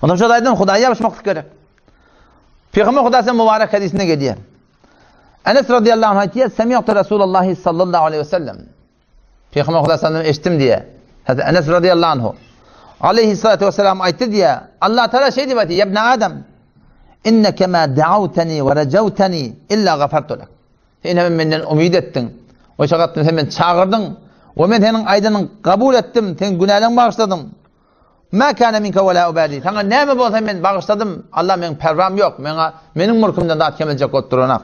Ondan şo aýdan Hudaýa ýapyşmaklyk gerek. Pygamber Hudaýa mübarek hadysynda gelýär. Enes radiyallahu anh aýtýar, Semi'tu Resulullah sallallahu aleyhi ve sellem. Pygamber Hudaý sallallahu eşitdim diýýär. Hazreti Enes radiyallahu anhu. Aleyhi salatu vesselam aýtdy diýýär. Allah Taala şeý diýip aýtdy, "Ýa Adam, inneke ma da'awtani we rajawtani illa gafartu lak." Sen hem menden umyt etdiň. We şagatdym sen meni çagyrdyň. We men seniň aýdanyňy kabul etdim, seň günäleňi bagyşladym. Ma kana minka we la ubali. Saňa näme bolsa men bagyşladym. Allah meň perwam ýok. Meňa meniň mülkümden zat kemeljek bolup duranak.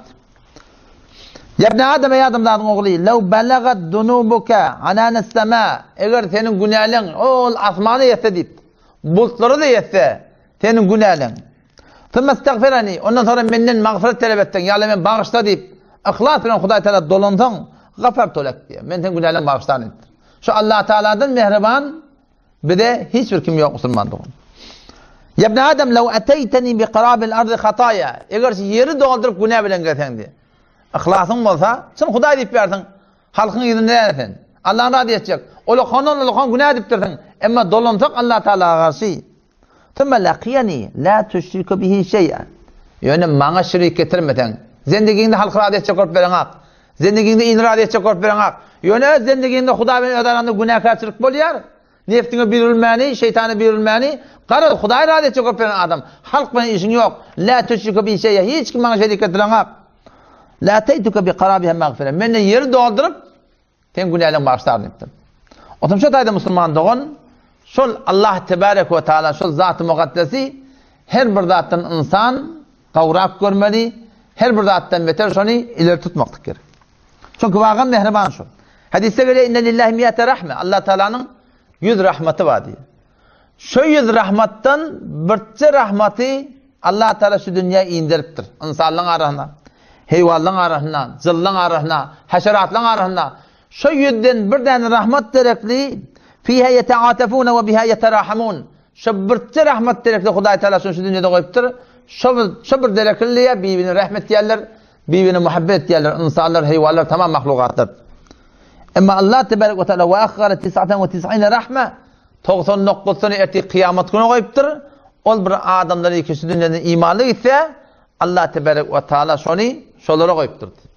Ya ibn Adam ey adamzadyň ogly, law balagat dunubuka ananas sama. Eger seniň günäleň ol asmana ýetse diýip, bulutlara da ýetse, seniň günäleň. Thumma istagfirani, ondan soňra menden magfyrat talap etseň, ýa Allah men bagyşla diýip, yhlas bilen Hudaý Taala dolansaň, gafartu lek diýýär. Men seniň günäleňi bagyşlaryn diýipdir. Şu Allah Taaladan mähriban bize hiç bir kim ýok musulman dogan. Ya ibn Adam law ataytani bi qarabil ardi hataya. Eger şu ýeri dolduryp günä bilen gelseň diýýär. Yhlasyň bolsa, çyn Hudaý diýip bersiň, halkyň ýüzünde däl sen. Allahny razy etjek. Ulakandan ulakan günä edipdirsiň. Emma dolansak Allah Taala garşy Thumma laqiyani la tuşriku bihi şey'a. Ýöne maňa şirik getirmeseň, zendigiňde halky razy etjek bolup bereňak. Zendigiňde ilini razy etjek bolup bereňak. Ýöne öz zendigiňde Hudaý bilen öz araňda günäkärçilik bolýar. Nefsiňe birilmäni, şeýtana birilmäni, garaz Hudaýy razy etjek bolup beren adam. Halk bilen işiň ýok. La tuşriku bihi şey'a. Hiç kim maňa şerik getireňak. La teytuke bi karabiha magfire. Menden ýeri dolduryp Sen günäleň bagyşlar diýipdir. Otam şo taýda musulman dogan şol Allah tebarek we taala şol zaty mukaddesi her bir zatdan ynsan gawrak görmeli, her bir zatdan beter şony ileri tutmaklyk gerek. Çünki wagan mähriban şol. Hadisde gelýär inne lillahi mi'ate rahme. Allah Taalanyň 100 rahmaty bar diýýär. Şu 100 rahmatdan birje rahmaty Allah Taala şu dünýä inderipdir. Ynsanlaryň arasyna, heýwanlaryň arasyna, jynlaryň arasyna, haşeratlaryň arasyna şu ýüzden bir däne rahmat derekli fiha yeta'atafuna we biha yeterahamun. Şu birje rahmat derekli Hudaý Taala şuny şu dünýede goýupdyr. Şu bir, şu bir derekli diýe bir-birine rahmet diýerler, bir-birine muhabbet diýerler ynsanlar, heýwanlar, tamam mahlukatlar. Emma Allah tebarek we taala we ahhara tis'atan we tis'ine rahme 99-syny ertir kyýamat güne goýupdyr. Ol bir adamlar ikisi dünýeden imanly gitse, Allah tebarek we taala şony şolara goýupdyr.